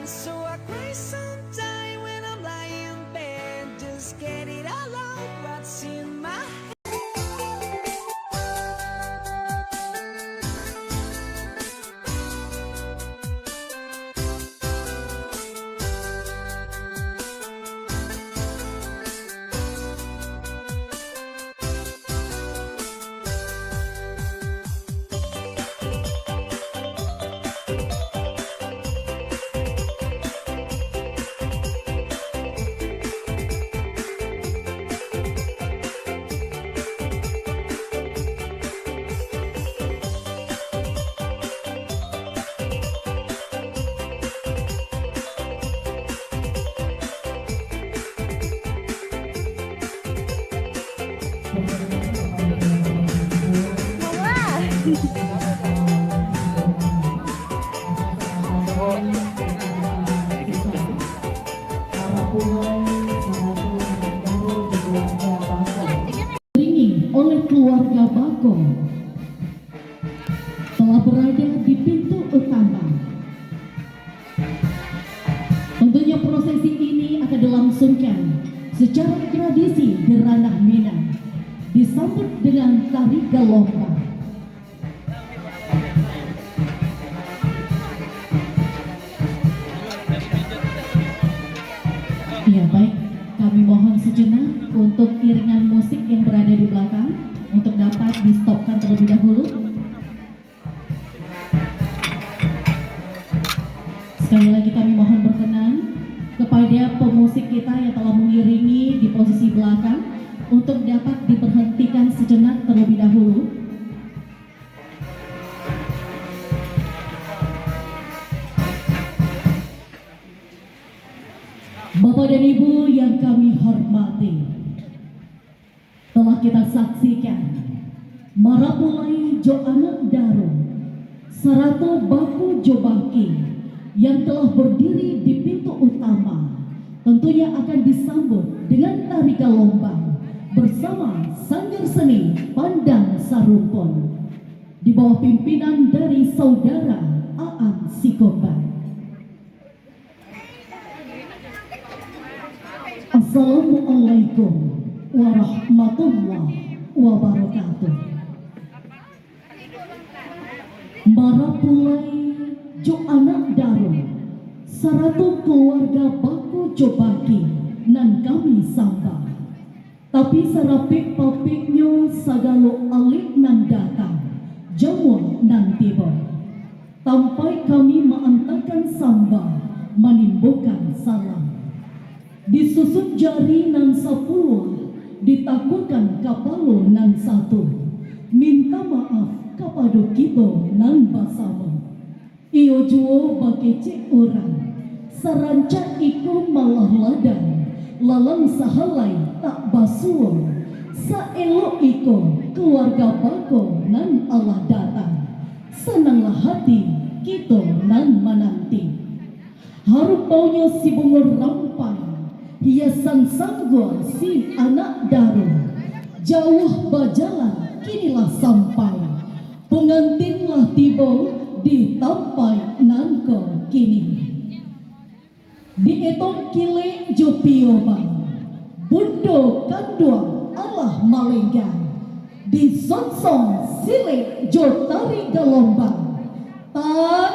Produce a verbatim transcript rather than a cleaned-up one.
So I cry sometime when I'm lying in bed. Just get it all out, what's in my head. Diiringi oleh keluarga bako. Telah berada di pintu utama. Tentunya prosesi ini akan dilangsungkan secara tradisi di Ranah Minang, disambut dengan tari galombang. Ya, baik. Kami mohon sejenak untuk iringan musik yang berada di belakang untuk dapat di-stopkan terlebih dahulu. Sekali lagi kami mohon berkenan kepada pemusik kita yang telah mengiringi di posisi belakang untuk dapat diberhentikan sejenak terlebih dahulu. Bapak dan Ibu yang kami hormati, telah kita saksikan marapulai jo anak daro, sarato bako jo baki yang telah berdiri di pintu utama, tentunya akan disambut dengan tari galombang bersama Sanggar Seni Pandang Sarumpun, di bawah pimpinan dari Saudara Aan Sikoban. Assalamualaikum warahmatullahi wabarakatuh. Marapulai jo anak daro, sarato keluarga bako jo baki nan kami sambah. Tapi sarapek-papeknyo sagalo alek nan datang, jamuah nan tibo. Tampaik kami maantakan sambah, manimbokan salam. Disusun jari nan sapuluah, ditakukan kapalo nan satu. Minta maaf kapado kito nan basamo. Iyo juo bakecek urang, sarancak iko malah ladang, lalang sahalai tak basuo. Saelok iko kaluarga bako nan alah datang, sananglah hati kito nan mananti. Harupaunyo si bungo rampai, hiasan sanggua si anak daro. Jauah bajalan, kinilah sampai. Pangantin lah tibo di tampaik nan ko kini. Dietong kilek jo pioman, bundo kanduang alah malenggang. Disongsong silek jo tari galombang, ta-